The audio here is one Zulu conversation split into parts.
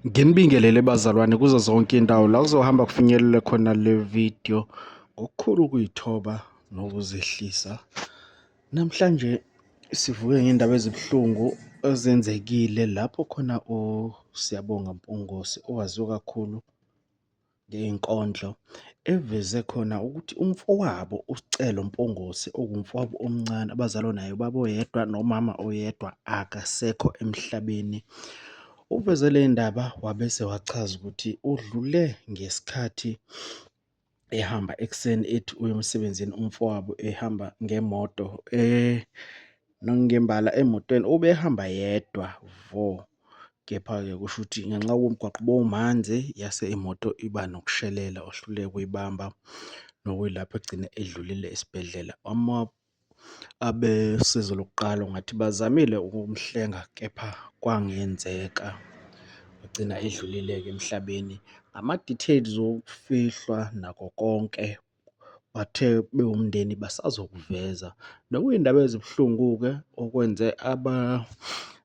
Nginibingelele bazalwane kuzo zonke iy'ndawo la kuzohamba kufinyelele khona le video ngokukhulu ukuy'thoba nokuzehlisa. Namhlanje sivuke ngey'ndaba ezibuhlungu ezenzekile lapho khona uSiyabonga Mpungose owaziwa kakhulu ngey'nkondlo eveze khona ukuthi umfowabo uScelo Mpungose owumfowabo omncane abazalwa naye ubaba oyedwa nomama oyedwa akasekho emhlabeni. Uveze le ndaba wabe sewachaza ukuthi udlule ngesikhathi ehamba ekuseni ethi uya emsebenzini umfowabo ehamba ngemoto nongembala emotweni ubehamba yedwa vo. Kepha-ke kusho ukuthi ngenxa yokuba umgwaqo ubowumanzi yase imoto iba nokushelela wahluleka ukuyibamba, nokuyilapho egcine edlulile esibhedlela. Abesizo lokuqala ungathi bazamile ukumhlenga kepha kwangenzeka, wagcina edlulile-ke emhlabeni. Ama-details wokufihlwa nako konke bathe bewumndeni basazokuveza. Nokuyindaba ezibuhlungu-ke okwenze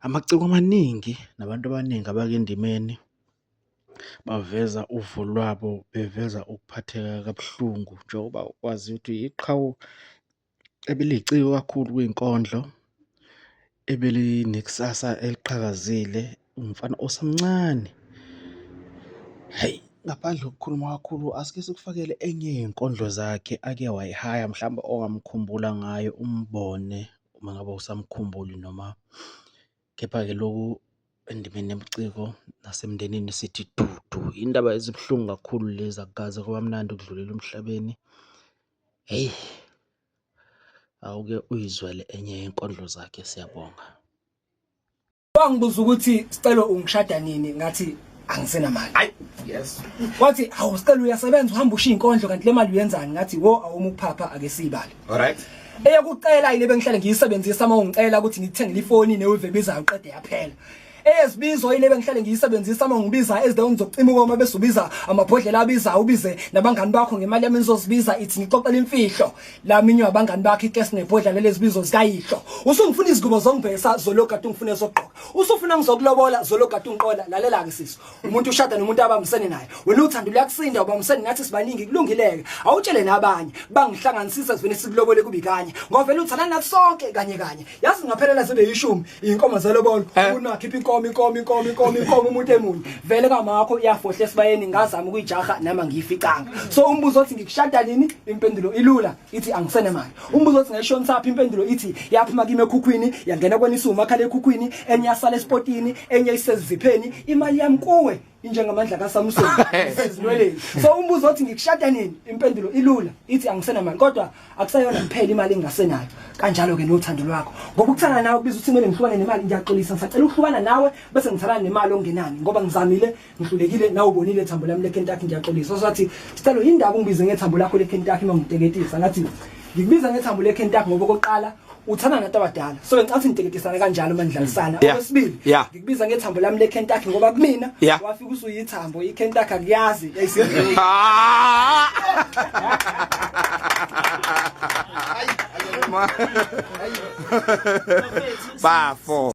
amaciko amaningi nabantu abaningi abake endimeni baveza uvo lwabo, beveza ukuphatheka kabuhlungu njengoba kwaziwa ukuthi iqhawe ebeliciko kakhulu kwiy'nkondlo, ebelinekusasa eliqhakazile, umfana osamncane. Hhayi, ngaphandle kokukhuluma kakhulu, asike sikufakele enye yey'nkondlo zakhe ake wayihaya mhlawumbe ongamkhumbula ngayo, umbone uma ngabe awusamkhumbuli noma. Kepha-ke loku endimeni yobuciko nasemndenini sithi dudu. Iy'ndaba ezibuhlungu kakhulu lezi, akukaze kwaba mnandi ukudlulela emhlabeni. Hheyi, awuke uyizwele enye yenkondlo zakhe siyabonga. Wangibuza ukuthi Sicelo ungishada nini ngathi angisenamali. Ay, yes. Wathi hawu Sicelo uyasebenza uhamba ushiya inkondlo kanti le mali uyenzani ngathi wo awuma ukuphapha ake siyibale. All right. Eyokucela ile bengihlale ngiyisebenzisa uma ungicela ukuthi ngikuthengele ifoni newive ebizayo qede yaphela. Eyezibizo ile bengihlale ngiyisebenzisa uma ngibiza ezindaweni zokucima ukoma bese ubiza amabhodlela abizayo ubize nabangani bakho ngemali yami nizozibiza ithi ngixoxela imfihlo laminywa abangani bakho ikesi nebhodlela lezibizo zikayihlo usungifuna izingubo zongibhesa zologada ungifuna ezokugqoka usufuna ngizokulobola zologada ungiqola lalela-ke sisi umuntu ushada nomuntu abambisene naye wena uthando luyakusinda ubambisene nathi sibaningi kulungileke awutshele nabanye bangihlanganisisa sivele sikulobole kubi kanye ngoba vele uthanda nathi sonke kanye kanye yazi ngaphelela zibe yishumi inkomo zelobolo eh. unakhipha inkomo inkomo inkomo inkomo inkomo umuntu emunye vele kamakho iyafohla esibayeni ngazama ukuyijaha nama ngiyificanga so umbuzo othi ngikushada nini impendulo ilula ithi angisenemali umbuzo othi ngayishonisaphi impendulo ithi yaphuma kimi ekhukhwini yangena kwenisa umakhala ekhukhwini enye yasala esipotini enye isezizipheni imali yami kuwe injengamandla kaSamson isezinweleni so umbuzo othi ngikushada nini impendulo ilula ithi angisenamali kodwa akusayona kuphela imali engingasenayo kanjalo ke nothando lwakho ngoba ukuthanda nawe kubiza ukuthi kumele ngihlukane nemali ngiyaxolisa ngisacela ukuhlukana nawe bese ngithalana nemali ongenani ngoba ngizamile ngihlulekile nawe ubonile ithambo lami leKentucky ngiyaxolisa wathi sicelo indaba ungibize ngethambo lakho leKentucky uma ngiteketisa ngathi ngikubiza ngethambo leKentucky ngoba okokuqala uthanda nabantu abadala so ngicathi ngiteketisana kanjalo uma nidlalisana okwesibili ngikubiza ngethambo lami leKentucky ngoba kumina wafika usuyithambo iKentucky akuyazi ah! Bafo.